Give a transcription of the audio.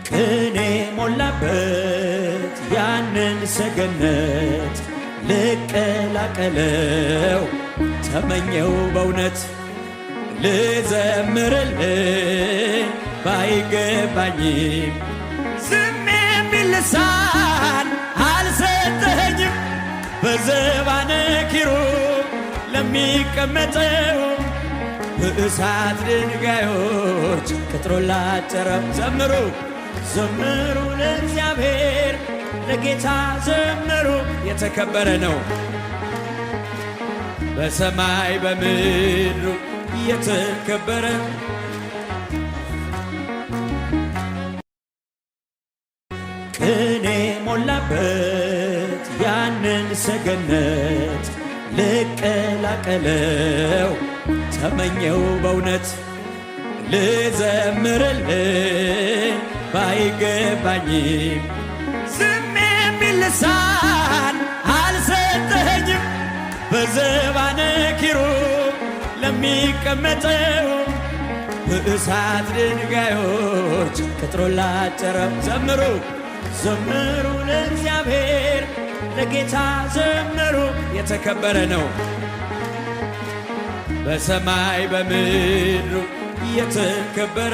ቅኔ ሞላበት ያንን ሰገነት ልቀላቀለው ተመኘው በእውነት። ልዘምርልህ ባይገባኝም ዝም የሚል ልሳን አልሰጠኸኝም። በዘባነ ኪሩብ ለሚቀመጠው፣ በእሳት ድንጋዮች ቅጥሩን ላጠረው፣ ዘምሩ፣ ዘምሩ ለእግዚአብሔር፣ ለጌታ ዘምሩ፣ የተከበረ ነው በሰማይ በምድሩ የተከበረ። ቅኔ ሞላበት ያንን ሰገነት ልቀላቀለው ተመኘው በእውነት። ልዘምርልህ ባይገባኝም ዝም የሚል ልሳን አልሰጠኸኝም። በዘባነ ኪሩብ ለሚቀመጠው፣ በእሳት ድንጋዮች ቅጥሩን ላጠረው፣ ዘምሩ፣ ዘምሩ ለእግዚአብሔር፣ ለጌታ ዘምሩ፣ የተከበረ ነው በሰማይ በምድሩ የተከበረ።